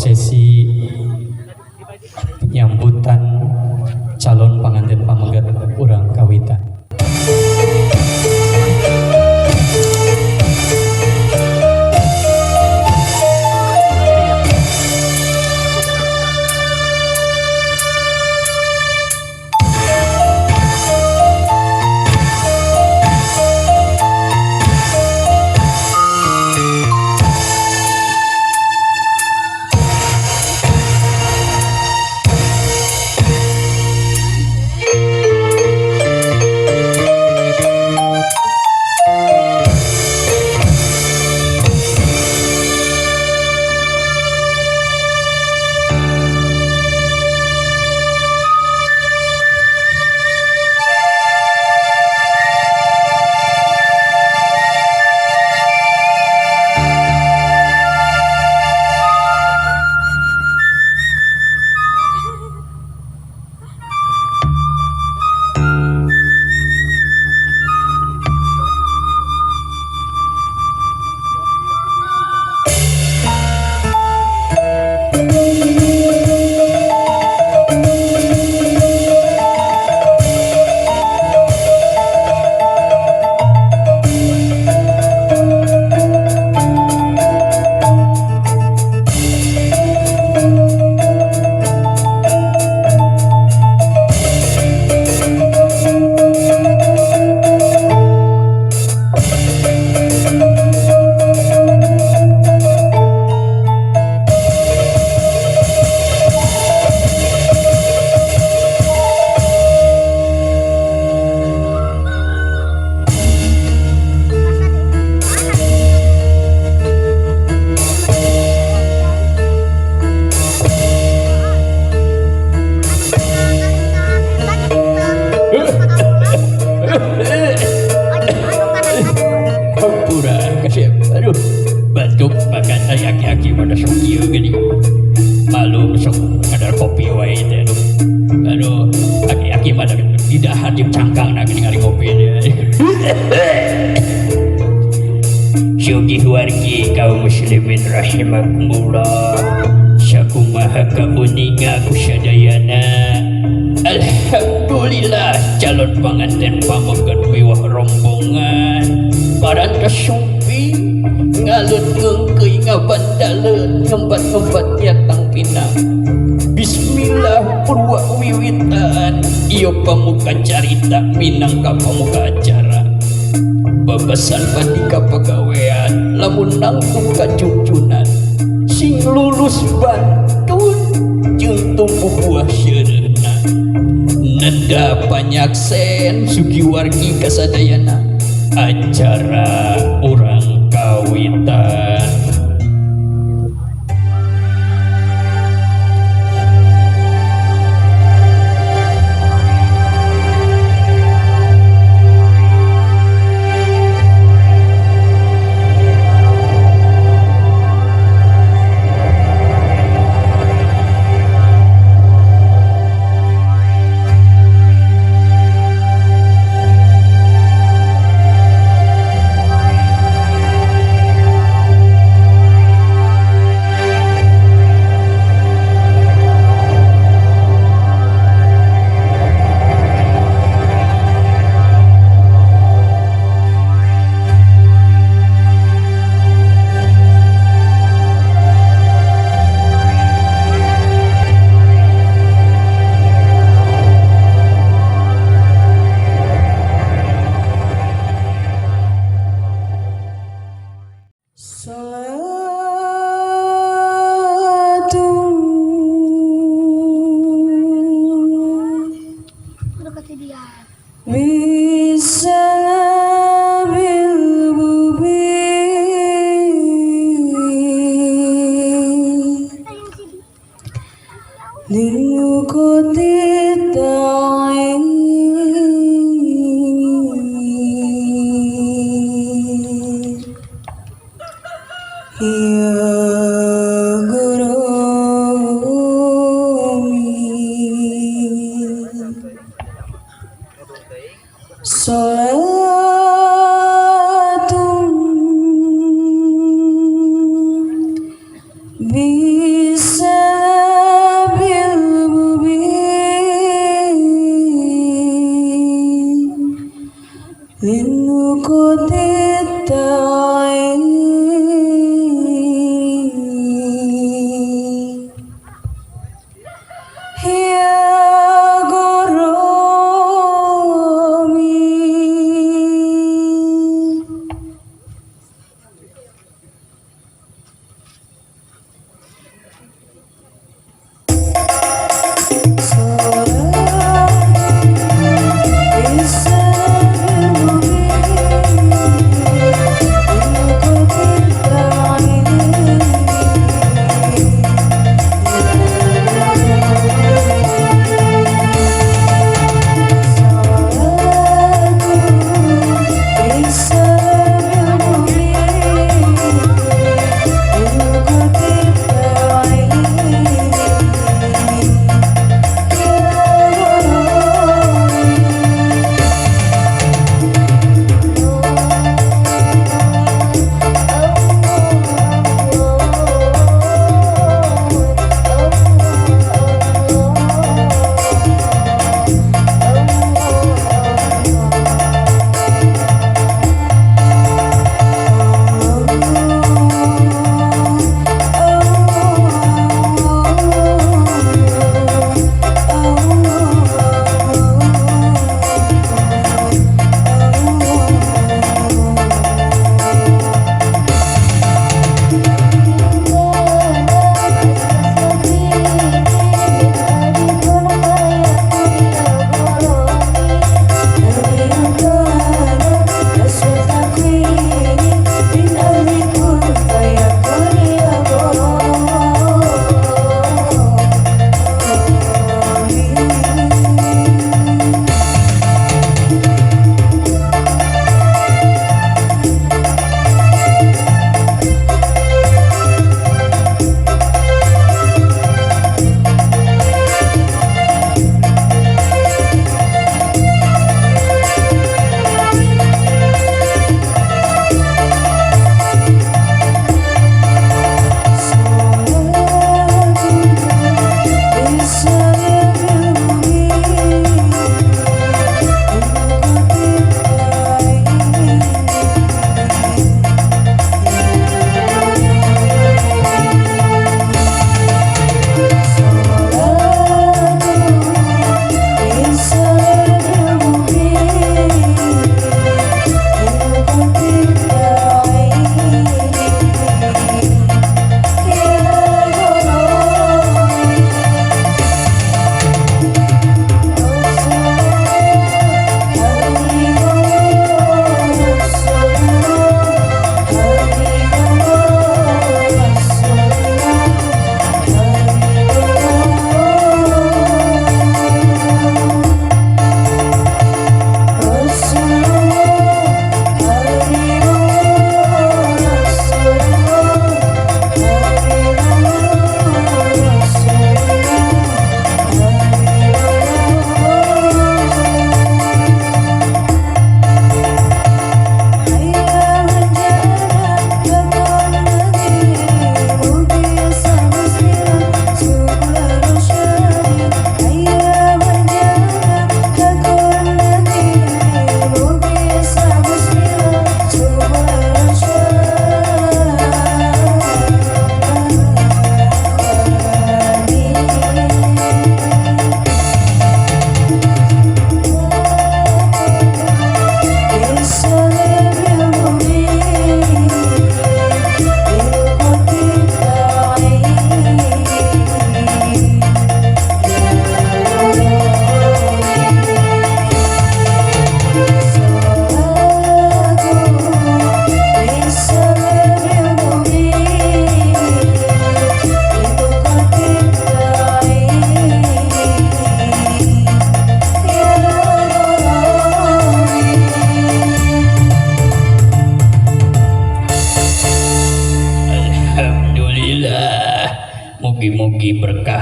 Prosesi penyambutan calon panganten pamegat urang kawitan. Hampura kasep, aduh batuk makan ari aki-aki pada sok kieu geuning. Malum sok kadar kopi wae teh, aduh. Aduh, aki-aki mah di dahar jeung cangkangna geuning ari ngopi teh. Sugih wargi kaum muslimin rahimakumullah. Sakumaha kauninga ku sadayana. Alhamdulillah calon panganten pamegat miwah rombongan parantos sumping ngalut ngeungkeuy ngabandaleun ngembat-ngembat nyatang pinang. Bismillah purwa wiwitan ieu pamuka carita minangka pamuka acara. Babasan bandika pagawean lamun nangtung kajungjunan sing lulus bantun jeung tumbuh buah seureuna. Neda panyaksen sugi wargi kasadayana acara urang kawitan. Salatun.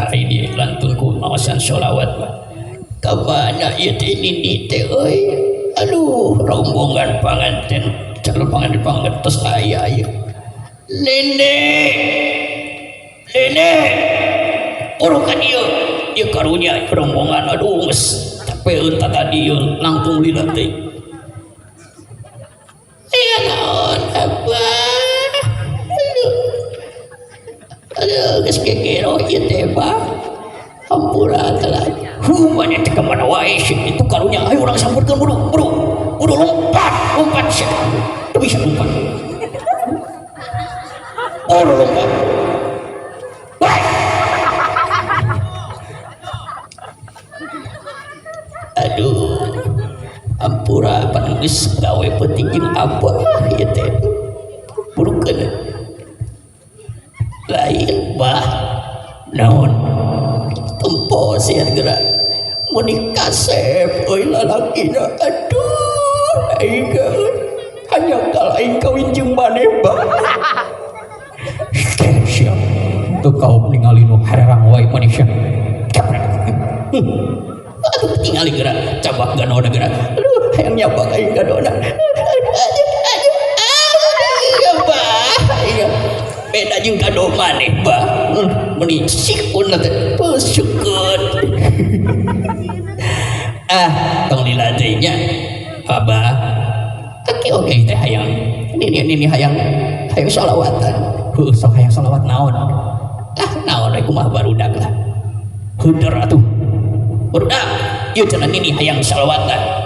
Tah ari dilantun ku maosan sholawat mah. Ka mana ieu teh nini teh euy? Aduh, rombongan panganten, calon panganten panganten tos aya ieu. Nini. Nini. Urukan ieu. Ieu karunya rombongan aduh geus tapeun tadi ieu langkung lila teh. Aya naon abah? Aduh. Aduh geus kekero ieu teh bah. Hampura telah. Humanya teh ka mana wae sih itu karunya ayo urang sampeurkeun buru buru. Buru lompat, lompat sih. Teu bisa lompat. Buru lompat. Wah. Aduh. Hampura pan geus gawe penting jeung apa ieu teh. Burukeun. Lain bah. Naon? Tempo sia geura. Meuni kasep euy lalakina. Aduh, aing hanya kal aing kawin jeung maneh bah. Siap. Teu kaop ningali nu harerang wae maneh sia. Capek. Aduh, tingali geura cabak ganona geura. Aduh, hayang nyabak aing ganona. Aduh, aduh, aduh, bah. Beda jeung kado maneh bah. Meuni sikun teh pesukeun. Ah, tong lila teh nya. Abah. Oke oke teh hayang. Nini hayang hayang sholawatan. Heuh, sok hayang sholawat naon? Ah, naon we kumaha barudak lah. Heuder atuh. Barudak, ieu cenah nini hayang sholawatan.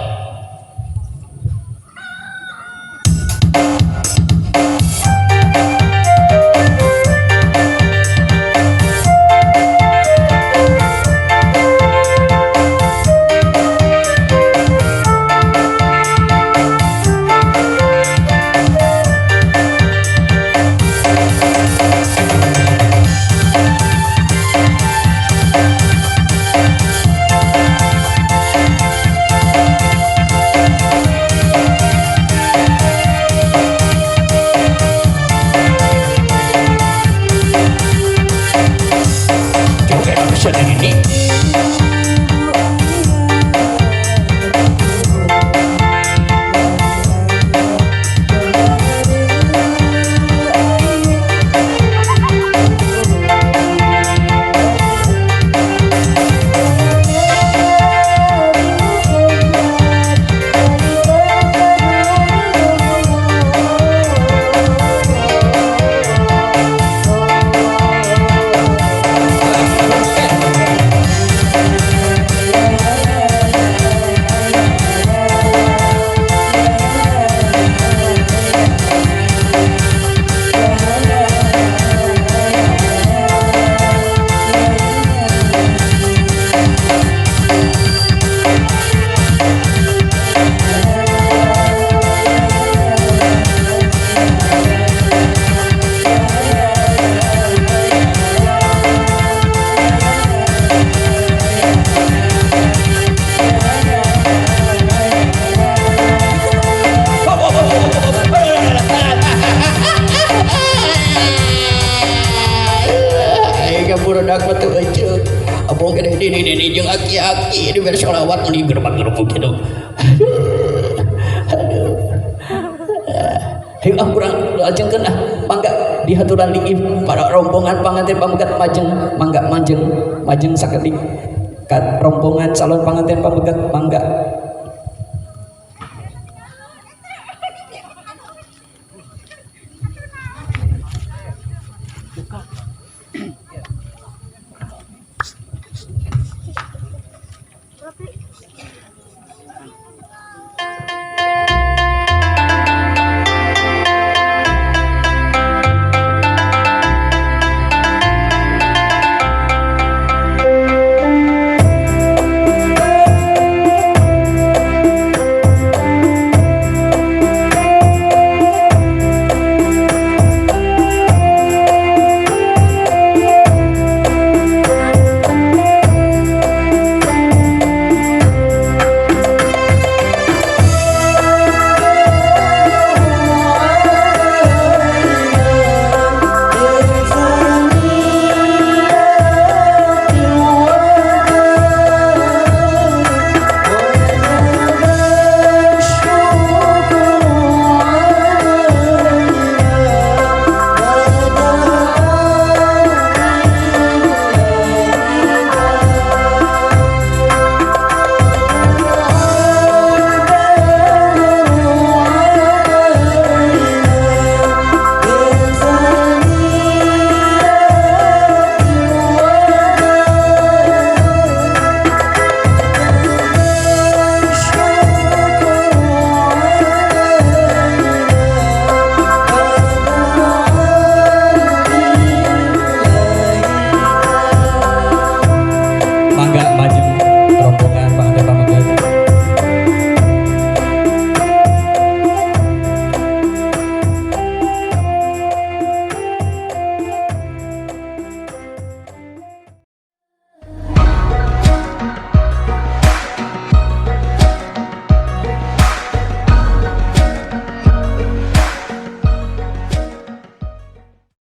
Aki-aki di beres sholawat meni gerbang-gerbang gitu. Aduh. Ayo ah kurang lajengkeun ah mangga dihaturan linggih para rombongan panganten pamegat majeng mangga majeng majeng sakedik ka rombongan calon panganten pamegat mangga